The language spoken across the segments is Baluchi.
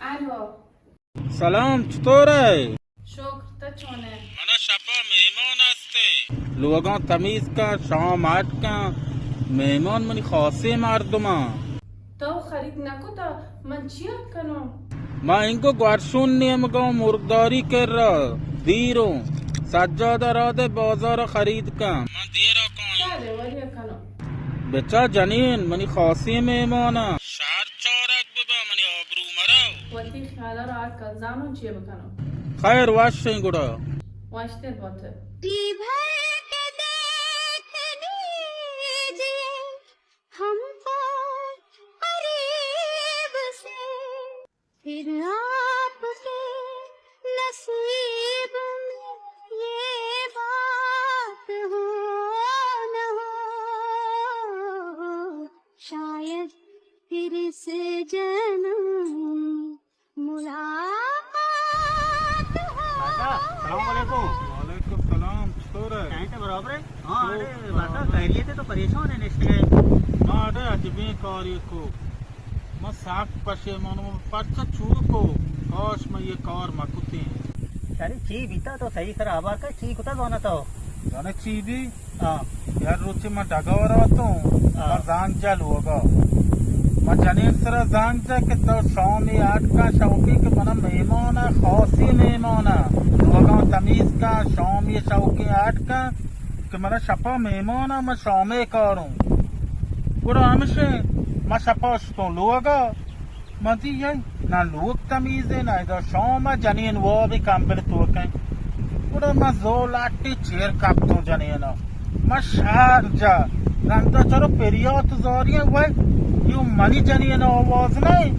الو۔ سلام، چطور ئے؟ شکر، تو چون ئے؟ منا شپا مہمان ہستیں۔ لوگاں تمیز کن، شام اڈ کن، مہمان منی خاصیں مردماں۔ تو خرید نہ کتا، من چیا کنوں؟ ما انگو گورشون نیمگا مرگداری کرا دیروں۔ سجاد ءَ را دے بازار ءَ خرید کن۔ من دیرا کایاں۔ بلے، ولے کنوں۔ بچا جنین، منی خاصیں مہماناں۔ شر چارگ ببا، منی آبرو مرو۔ وتی خیالا را اٹکن، زانوں چے بکنوں۔ خیر، وشیں گڑا۔ وشتر بات۔ جی بھر کے دیکھ لیجیے، ہم کو قریب سے۔ پھر آپ کے نصیب میں یہ بات ہو نہ ہو، شاید پھر اس جنم ملاقات ہو۔ چاچا، السلام علیکم۔ وعلیکم السلام، چطور ئے؟ کہیں تو برابر ئے؟ ہاں، ارے، چطور؟ بس، خیریت ئے؟ تو پریشان ئے، نشتے ئے؟ ما ارے عجبیں کارے کو۔ ما سک پشیمانوں، پرچا چو کو؟ کاش ما یہ کار مکتیں۔ ارے چی بیتا تو صحیح سر آبار کا، چی کتا زانا تو؟ زانے چی بی؟ ہاں۔ یار روچے ما ڈگار آتوں، ہاں۔ ما زانگ جا لوگا۔ ما جنین سرا زانگ جا کہ تو شامی اڈ کا شوقی کہ منا مہمان ئے، خاصی مہمان ئے۔ لوگا تمیز کا، شامی شوقی اڈ کا کہ منا شپا مہمان ئے، ما شامی کاروں۔ گڑا ہمشے ما شپا شتوں لوگا۔ من دی یے، نہ لوگ تمیز ئے، نہ ادا شام ءَ جنین واب ئے کمبل توک ئے۔ گڑا من زور لاٹی چیر کپتوں جنین ءَ۔ من شر جا، رندا چرو پریات زاری ئے، وے، یو منی جنین آواز نہ ئے۔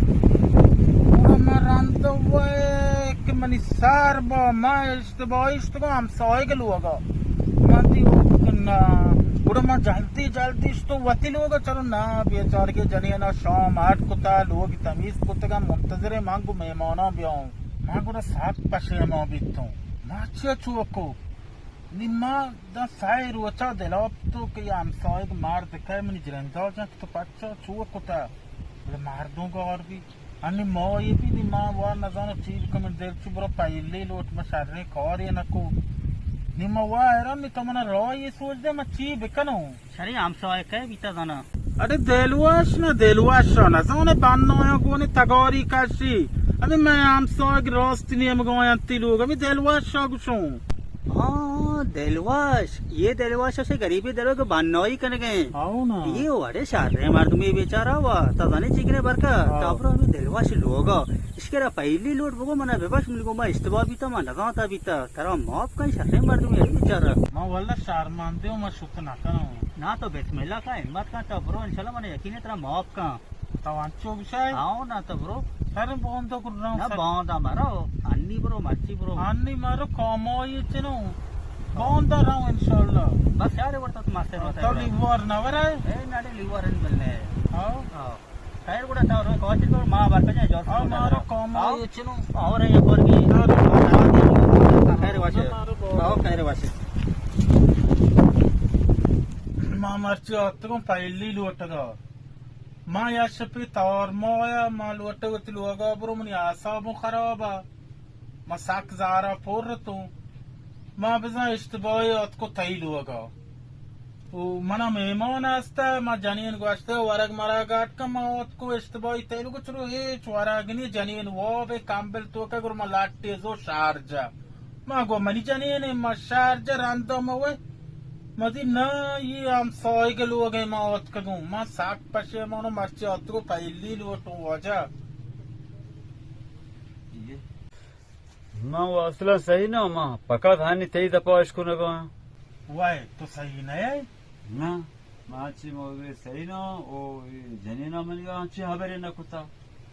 گڑا من رندا وے کہ منی سر با، من اشتباہی اشتگوں ہمسایگ لوگا۔ من دی اوک نہ۔ گڑا من جلدی جلدی اشتوں وتی لوگا، چرو نہ بیچارگی جنینا شام اڈ کتا، لوگ تمیز کتگا، منتظر ئے من گوں مہماناں بیاؤں۔ من گڑا سک پشیمان بیتوں۔ من چیا چو کو؟ نی من داں سئے روچا دلاپ تو کہ یہ ہمسایگ مرد کئے منی جرندا جن کہ تو پچا چو کتا؟ بلے مردوں گار بی۔ انی ما یہ بھی نی ما وا نزانو چی بکن، من دل چو برو پہلی لوٹ، ما شریں کاری نکو۔ نی ما وا حیران، نی تو منا راہ یہ سوچ دے، ما چی بکنوں؟ شریں ہمسایگ کئے بیتا زانا؟ ارے دلوش نہ، دلوش نزانے بنایاں گونی تگاری کشی۔ ابھی میں ہمسایگ راست نیمگا انتی لوگ، ابھی دلوش گوشوں۔ ہاں، دلوش، یہ دلوش اسے غریبی دلوش کہ بنائی کنگے۔ آؤ نا۔ یہ وڑے شریں مردمی بیچارہ وا، تا زانے چی کنے برکا، آؤ۔ تا برو ہمیں دلوش لوگا۔ اشکرا پہلی لوٹ بگو منا ببخش، من گو ما اشتباہ بیتا، ما نزانتا بیتا۔ ترا معاف کن، شریں مردمی ہے بیچارہ۔ ما واللہ شرمندے ہوں، ما شت نہ کنوں۔ نا تو بسم اللہ کا ہمت کن، تو برو، انشاءاللہ من یقین ہے ترا معاف کن۔ تو انچو بشای؟ ہاں، نا تو برو۔ سر باندا کرنا نہ سر۔ باندا مرو، انی برو، مرچی برو۔ انی مرو کامائی چنو۔ باندا راو انشاءاللہ۔ بس یار، ورتا تو ماسٹر تو ہوتا ہے۔ لیوار نہ ورائے؟ اے ناڑے لیوار ان بلنے۔ ہاں۔ ہاں۔ خیر گڑا تو رو کوشش کر، ما برکا جائے جوڑ آ سکتا مارو کرا۔ کامائی آؤ۔ چنو۔ اور یہ پر کی۔ خیر واش۔ آؤ، خیر واش۔ ما مرچی آتگوں پہلی لوٹگا۔ ما یا شپی توار مایا، ما لوٹے وتی لوگا برو، منی اعصابوں خرابا۔ ما سک زارا پر اتوں۔ ما بزاں اشتباہی آتکو تئی لوگا۔ او منا مہمان ہستا، ما جنین گوشتے ورگ مرگ اٹکا، ما آتکو اشتباہی تئی لوگا، چلو ہیچ ورگ نی، جنین واب کمبل توکا، گڑا ما لٹے زو شارجا۔ ما گو منی جنین، ما شارجا رندا ما وے۔ مدی نہ، یہ ہمسایگ لوگ ء ما آتکگوں۔ ما سک پشیمانوں، مرچی آتکو پہلی لوٹوں واجہ۔ من و اصلا صحیح نہ، من فقط ہنی تئی دپا اش کنگا۔ وای، تو صحیح نہ ئے؟ نہ، من چی موضوع صحیح نہ، او جنینا منی ہنچی خبرے نہ کتا۔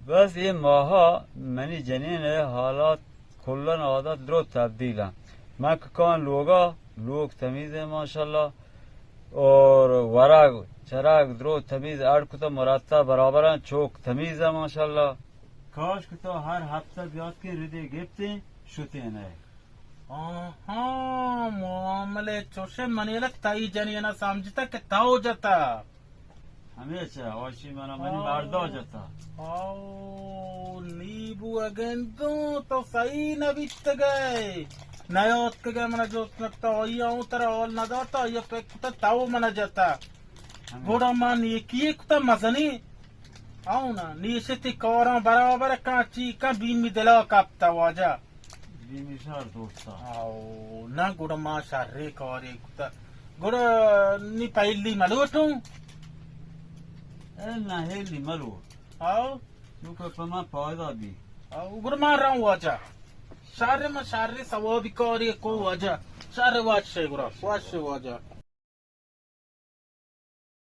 بس یہ ماہا منی جنین ء حالات کلاً عادت درو تبدیل انت۔ من کہ کاں لوگا، لوگ تمیز انت ماشاءاللہ، اور ورگ چرگ درو تمیز اڈ کتہ مرتب برابر انت، چوک تمیز انت ماشاءاللہ۔ کاش کہ تو ہر ہفتہ بیاتکیں ردے گپتیں شتیں نئے۔ آہاں، معاملے چوشیں، منی لک تئی جنینا سمجھتہ کہ تو جتہ۔ ہمیشہ آشی منا منی مردا جتا۔ او، نی بو گندوں تو صحیح نہ بیتگئے، نیاتکگئے منا جست نکتا، آئی آؤں ترا حال نداتا، آئی پک کتا تو منا جتا۔ گڑا ما نیکی کتا مزنی۔ آؤ نا، نیشتی کاراں برابر کن، چی کن بیمی دلا کپتا واجہ۔ بیمی شر دوستا۔ آؤ، نہ گڑا ما شرے کارے کتا۔ گڑا نی پہلی ملوٹوں۔ اے نہ ہیلی ملوٹ۔ آؤ۔ چونکہ پہ من پائدہ بی۔ آؤ، گڑا ما راؤں واجہ۔ شر ما شر ثوابی کاری کو واجہ۔ شر وش گڑا، وش واجہ۔